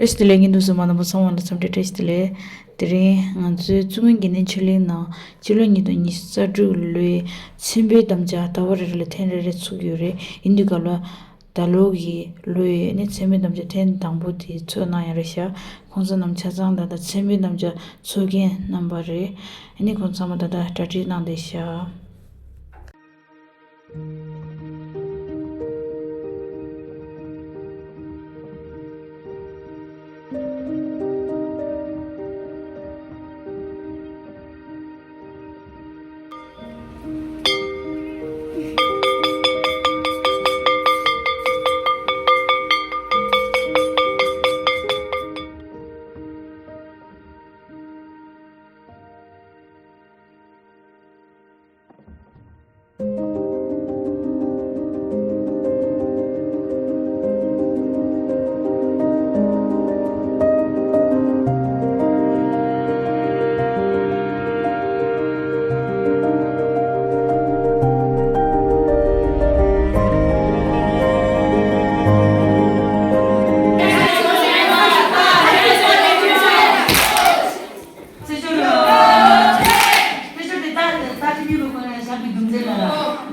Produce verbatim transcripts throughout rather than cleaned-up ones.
བཀྲ་ཤིས་བདེ་ལེགས། བརྙན་ཐུང་གཟིགས་མཁན་རྣམ་པ་ཚང་མ་ལ་འཚམས་འདྲི་བཀྲ་ཤིས་བདེ་ལེགས། དེ་རིང་ང་ཚོའི་བཙུན་དགོན་དགེ་འདུན་ཆོས་གླིང་ནང་སྤྱི་ལོ་ཉིས་སྟོང་ཉི་ཤུ་རྩ་དྲུག་ལོའི་མཚན་དཔེའི་དམ་བཅའ་ཟླ་བ་རེ་རེ་ལ་ཐེངས་རེ་རེ་ཚུགས་ཡོད་རེད། ཡིན་དུས་སྐབས་ལ་ད་ལོ་གི་ལོའི་ནི་མཚན་དཔེའི་དམ་བཅའ་ཐེངས་དང་པོ་དེ་ཚུགས་གནང་ཡ་རེད་ཤག་ཁོང་ཚོ་རྣམས་ཆ་ཚང་ད་ལྟ་མཚན་དཔེའི་དམ་བཅའ་ཚུགས་མཁན་རྣམ་པ་རེད། ཨ་ནི་ཁོང་ཚང་མ་ད་ལྟ་གྲ་སྒྲིག་གནང་བསྡད་ཤག་རྩེད་འཇོར། རྩེད་འཇོར་དེ་ད་ད་ཅི་མི་རུ་ཁོ་ན་ཞབས་ཀྱི་རྒྱུ་མཚན་ལ་ར།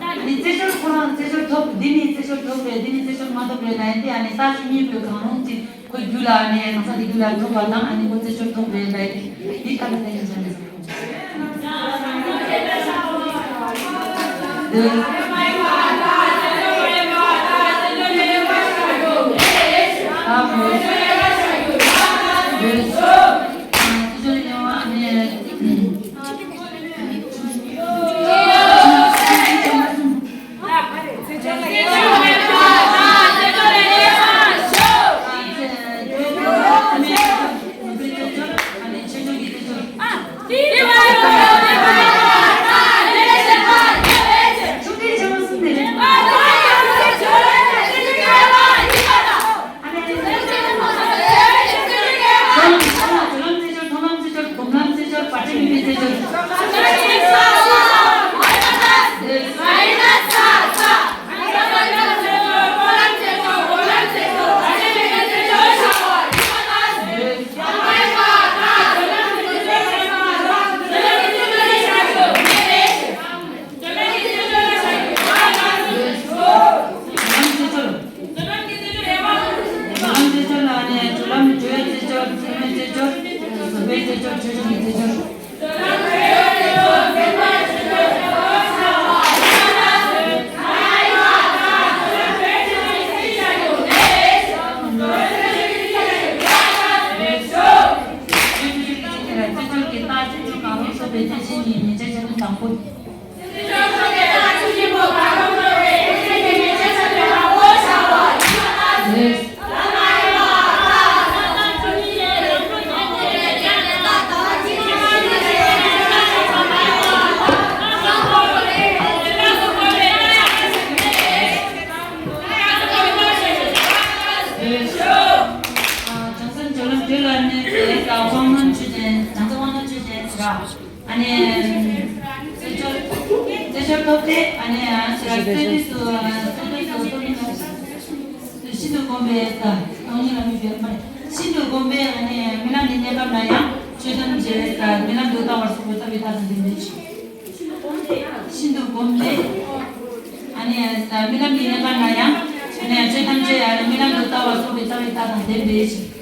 ཨ་ནི་རྩེད་འཇོར་ཁོ་རང་རྩེད་འཇོར་ཐོབ། འདི་ནི་རྩེད་འཇོར་ཐོབ་རེད། འདི་ནི་རྩེད་འཇོར་མ་ཐོབ་རེད་ལ། ཡིན་ཏེ་ཨ་ནི་ད་ཅི་མི་རུ་གང་རུང་ཅིག་ཁོའི་རྒྱུད་ལ་ཨ་ནི་ན་ཚ་དེ་རྒྱུད་ལ་ཐོབ་པ་དང་ཨ་ནི་ཁོ་རྩེད་འཇོར་ཐོབ་རེད་ལ། འདི་ད་ལྟ་ཡིན་ཙང་། ཨ་ནི་རྩེད་འཇོར་ཐོབ་སྟེ། ཨ་ནི་ཟེར་ར་རྩེད་དུས་སུ་རྩེད་དུས་སུ་སྟོང་ཉིད་ལ་ཤིན་ཏུ་གོམས་པའི་ས། སྟོང་ཉིད་ལ་མི་འབད་མ། ཤིན་ཏུ་གོམས་པའི་ཨ་ནི་རྨི་ལམ་གྱི་གནས་སྐབས་ན་ཡང་ཆོས་ཐམས་ཅད་རྨི་ལམ་དུ་ལྟ་བར་གསུངས་པའི་རྩ་བའི་རྟགས་དང་ལྡན་པའི་ཕྱིར། ཤིན་ཏུ་གོམས་པའི་ཨ་ནི་རྨི་ལམ་གྱི་གནས་སྐབས་ན་ཡང་ཨ་ནི་ཆོས་ཐམས་ཅད་རྨི་ལམ་དུ་ལྟ་བར་གསུངས་པའི་རྩ་བའི་རྟགས་དང་ལྡན་པའི་ཕྱིར།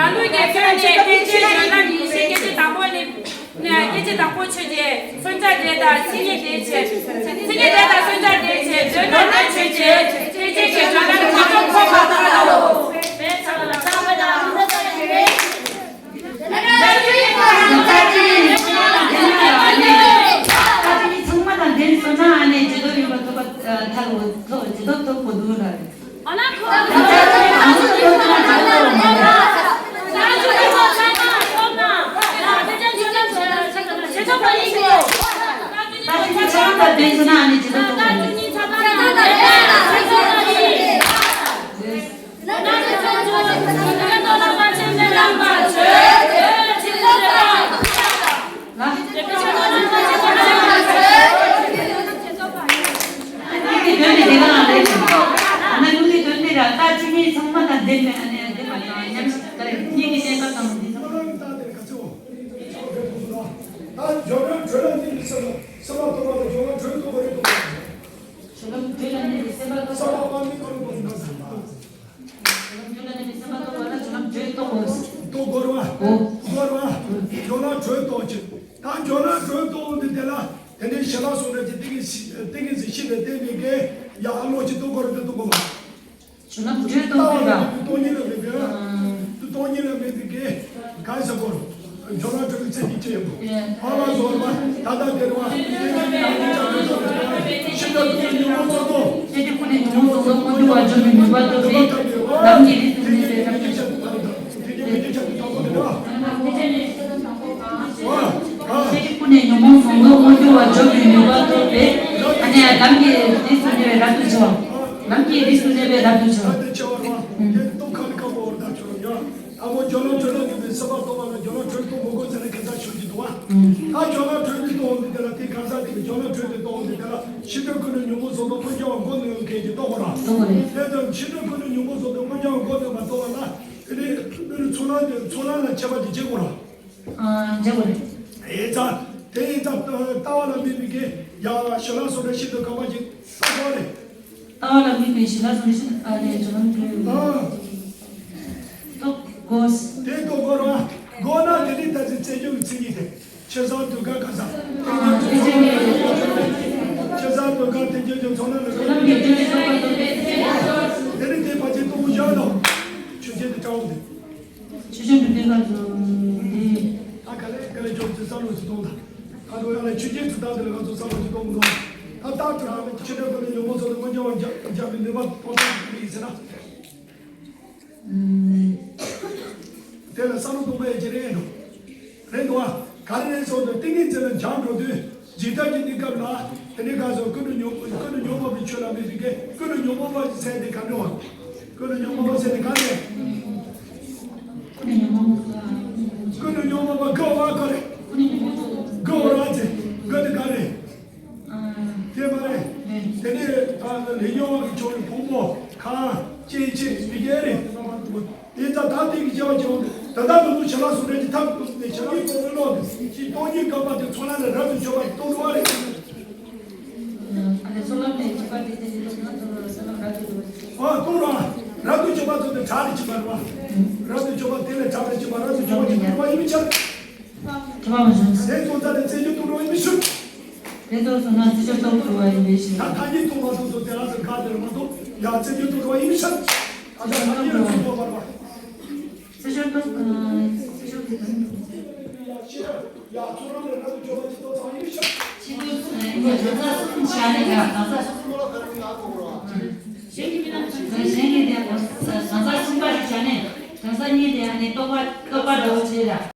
རང་ལུགས་ཀྱི་ཁྱོན་ནས་ཕན་ཆད་ཡོད་ན་ཡེ་ཤེས་སྐད་ཅིག་དང་པོ་ནི། ནས་སྐད་ཅིག་དང་པོ་ཆོས་ཅན། མཚོན་བྱ་འདས་དང་མཚན་ཉིད་འདས་བྱེད། མཚན་ཉིད་འདས་དང་མཚོན་བྱ་འདས་བྱེད། མདོར་ན་ཆོས་ཅན། ཕན་ཆད་ཀྱི་བརྗོད་ན་ཁོ་ཚོ་ཁོ་མ་ཐག་ལའོ། ཚང་མ་དང་ལྡན་སོང་ན་ཨ་ནེ་ཇུས་གཏོགས་ཡོད་པ་ཐོབ་པ་ཐལ་བོ་ཐོབ་ཇུས་གཏོགས་ཐོབ་དགོས་འདུག་ལ། ལུང་གི་དོན་ནི་དེ་ག་རང་རེད། ཨ་ནི་ལུང་གི་དོན་ནི་ར་ལྟ་ཅི་ནི་ཚང་མ་དང་ལྡན་པའི་ཨ་ནི་ལྡན་པ་དང་ཉམས་ཤིག་ལྟ་རེད། སྙིང་གི་གནས་སྐབས་དང་འདི་ཚང་མ་ལ་ལྟ་དེར་ག་ཚོད། ད་འཇོག་རང་གྲོལ་ལ་འདི་ནི་སེམས་པ་སེམས་པ་རྟོགས་པ་དང་འཇོག་རང་གྲོལ་རྟོགས་པ་རེད་འདུག་སེམས་པ་རྟོགས་པ་ནི་ག་རེ་འདུག་ཟེར་ན། རྟོགས་དགོས་ར། དགོས་ར། འཇོག་རང་གྲོལ་རྟོགས་ཀྱི། ད་འཇོག་རང་གྲོལ་རྟོགས་འདི་ དེ་ལ་དེ་ནས་ཞི་ལ་སོགས་རེད་ཀྱི་ཏིང་ངེ་ཏིང་ངེ་འཛིན་ཤེས་པའི་རྟེན་མེད་ཀྱི་ཡ་ཨ་ལོ་ཅི་གཏོང་དགོས་རེད་དེ་གཏོང་དགོས་མ། ཞུ་ལམ་འབྲས་གཏོང་ལྟ་བ་དགོས་ལ་ལ། དེ་གཏོང་ཉིད་ལ་མེད་པའི་དེ་གཏོང་ཉིད་ལ་མེད་པའི་གི་གང་ཟེར་དགོས་རེད། འཇོག་ལ་འགྲོ་བའི་ཚད་ཀྱི་ཆེ་བོ། ཨ་ལ་ཟོར་བ་ད་ལྟ་དེར་བ་ཤི་ད་ཀུན་ནས་ཉོན་མོངས་ཚོགས་དོ། ཤི་ད་ཀུན་ནས་ཉོན་མོངས་ཚོགས་དོ། ཤི་ད་ཀུན་ནས་ཉོན་མོངས་ཚོགས་དོ་དངོས་འབྱུང་བ་སྦྱོར་བའི་ནུས་པ་ཐོབ་པས་ལམ་གྱི་རིགས་སུ་གནས་པའི་རབ་ཏུ་འཇོག་ཤེས་ཀྱི་ཀུན་ནས་ཉོན་མོངས་ཟོང་དོ་དངོས་འབྱུང་བ་འཇོམས་པའི་ནུས་པ་ཐོབ་པས། ཨ་ནི་ལམ་གྱི་རིགས་སུ་གནས་པའི་རབ་ཏུ་འཇོག་ལམ་གྱི་རིགས་སུ་གནས་པའི་རབ་ཏུ་འཇོག་ཨ་མོ་ཇོ་ལོ་ཁྲོས་ལ་ནི་མི་སེམས་པ་རྟོགས་པ་ལ་ཇོ་ལོ་ཁྲོས་གཏོང་མི་དགོས་ཟེར་ན་ཁ་ཚ་ཤོད་ཀྱི་འདུག་བ། ཨ་ཇོ་ལོ་ཁྲོས་ཀྱི་གཏོང་འདི་དེ་ལ་དེ་ཁ་ཚ་དེ་གི་ཇོ་ལོ་ཁྲོས་དེ་གཏོང་འདི་དེ་ལ་ཤི་དྲོད་ཀུན་ནས་ཉོན་མོངས་ཟོང་དོ་དངོས་འབྱུང་བ་མགོ་གནོན་མཁན་གྱི་རྟོགས་དགོས་ར། རྟོགས་དགོས་རེད། དེ་ལྟར་ཤི་དྲོད་ཀུན་ནས་ཉོན་མོངས་ཟོང་དོ་དངོས་འབྱུང་བ་མགོ་གནོན་པ་རྟོགས་པ་ལ་དེ་ནི་ཚོགས་ལམ་དེ་ཚོགས་ལམ་ལ་ཁྱད་པར་དེ་བྱེད་དགོས་ར། ཨ་འཇལ་དགོས་རེད། ཨེ་ཙ། དེ་ཡིན་ཙ་ལྟ་བ་ལ་དམིགས་པའི་གི་ཡ་ཞི་ལ་སོགས་རེ་ཤིན་ཏུ་དཀའ་བ་ཅིག་ལྟ་དགོས་རེད། ལྟ་བ་ལ་དམིགས་པའི་ཞི་ལ་སོགས་རེ་ཤིན་ཏུ་ཨ་ལས་ཇོ་ལམ་གྱི་ཨ་རྟོགས་དགོས། དེ་རྟོགས་དགོས་ར། དགོས་ན་དེ་ནི་ད་ཚེ་རྩེ་སྦྱོར་གྱི་མཚན་ཉིད་དེ། ཆེ་ས་དུ་ག་ག་ས། ཨ་དེ་ཆེ་ས་དུ་ག་དེ་ཆེ་ཆེ་ཚོགས་ན་ལ་ཇོ་ལམ་གྱི་རྟོགས་དགོས་པ་དང་དེ་ནི་དེ་ཕལ་ཆེར་རྟོགས་བཞག་དང་། ཆོས་ཅན་དུ་བཀྲ་བ་དེ། ཆོས་ཅན་དུ་བདེ་བ་ཚོ་འདི། ད་ག་ལེ་ག་ལེ་ཅོག་ཙེ་ས་ལོ་ཅི་གཏོང་ད། ད་འགྲོ་ཡ་ལ་ཆོས་ཅན་ཚུ་ད་འདི་ལ་ང་ཚོ་ས་ལོ་ཅི་གཏོང་མི་འདུག་ད་ད་དུ་རང་ལ་ཆོས་ཅན་དུ་ནི་ཉོན་མོངས་ཚོགས་དང་དངོས་འབྱུང་བ་འཇམ་འཇམ་པའི་ནུས་པ་ཐོབ་ཐང་གི་ཡིན་ཟེར་ན། དེ་ལ་ས་ལོ་གཏོང་པ་ཡ་ཅི་རེད་འགྲོ། རེད་འདུག་ཨ། ག་རེ་རེད་སོང་དུ་ཏིང་ངེ་འཛིན་ལ་སྦྱངས་འགྲོ་དུས། འཇིག་ལྟ་གི་གནས་སྐབས་ལ། དེ་ནས་ག་སོ་ཀུན་ཏུ་ཉོན་ཀུན་ཏུ་ཉོན་མོངས་པའི་ཆོས་ལ་དམིགས་པའི་གི་ཀུན་ཏུ་ཉོན་མོངས་པ་ཟེར་དེ་ག་འདྲ་བ། ཀུན་ཏུ་ཉོན་མོངས་པ་ཟེར་དེ་ག་རེ། ཀུན་ཏུ་ཉོན་མོངས་པ་དགའ་བ་ག་རེ། དགའ་བ་ར་ཅེ་དགའ་དེ་ག་རེ། དེ་མ་རེད། དེ་ནས་ད་ལས་ཉོན་བ་གི་ཆོས་ཀྱི་ཕུང་པོ་གང་སྐྱེ་མཆེད་མི་དགེ་རེད། ཡིན་ད་ད་དེ་གི་སྐྱེ་བ་སྐྱེ་བ་ད་ལྟ་མི་འདུག་བྱ་ལ་སུ་རེད་ཀྱི་ཐབས་ཀུན་ནས་བྱ་ལ་ཡི་གོ་བའི་ལོག་ནས་ཀྱི་སྟོང་ཉིད་བཀག་པ་དེ་ཚོ་ལ་ལ་རབ་ཏུ་འབྱོར་བ་གི་སྟོང་གྲུབ་པ་རེད། ཨ་ནི་ཚོ་ལམ་ནས་འཇིགས་པ་དེ་དེ་ནི་ལོག་ན་ཚོ་ལ་ཚོ་ལམ་རབ་ཏུ་འབྱོར་བ། ཨ་སྟོང་ར་རབ་ཏུ་འབྱོར་བ་ཚོ་དེ་གྲགས་ལས་ཀྱི་མ་རེད་བ། རབ་ཏུ་འབྱོར་བ་དེ་ལས་གྲགས་ལས་ཀྱི་མ་རབ་ཏུ་འབྱོར་བ་ཀྱི་འབྱོར་བ་ཡིན་མི་ཆགས། དྲི་བ་མ་བྱུང་། དེ་ཚོ་ད་ནི་བཙན་གྱི་སྟོང་གྲུབ་ཡིན་མི་ཆགས། དེ་ཚོ་སོང་ན་ཚིག་སྦྱོར་སྟོང་གྲུབ་པ་ཡིན་པའི་ཕྱིར། ད་ཐ་སྙད་སྟོང་པ་སོ་སོ་དེ་ལ་ཚོ་ག་དེ་རེད་མ་གཏོགས་ཡ་བཙན་གྱི་སྟོང་གྲུབ་པ་ཡིན་མི་ཆགས། ད་ད་ཐ་སྙད་ལ་ཚོ་གོ་བར་བ། ཚིག་སྦྱོར་སྟོང་ཚིག་སྦྱོར་གྱི་ཡ་ཚོ་རང་ལ་རང་གི་འབྱོར་བ་ཅི་ཏོག་ཚང་ཡིན་མི་ཆགས། ཕྱི་དུས་གང་ཟག་གསུམ་བྱ་ནས་ཀྱང་གང་ཟག་གསུམ་གང་ཟག་གསུམ་གང་ཟག་གསུམ་པ་རེ་བྱ་ནས་གང་ཟག་གཉིས་དེ་ཡང་ནི་རྟོག་པ་རྟོག་པ་འདྲ་བོ་བྱེད་ལ།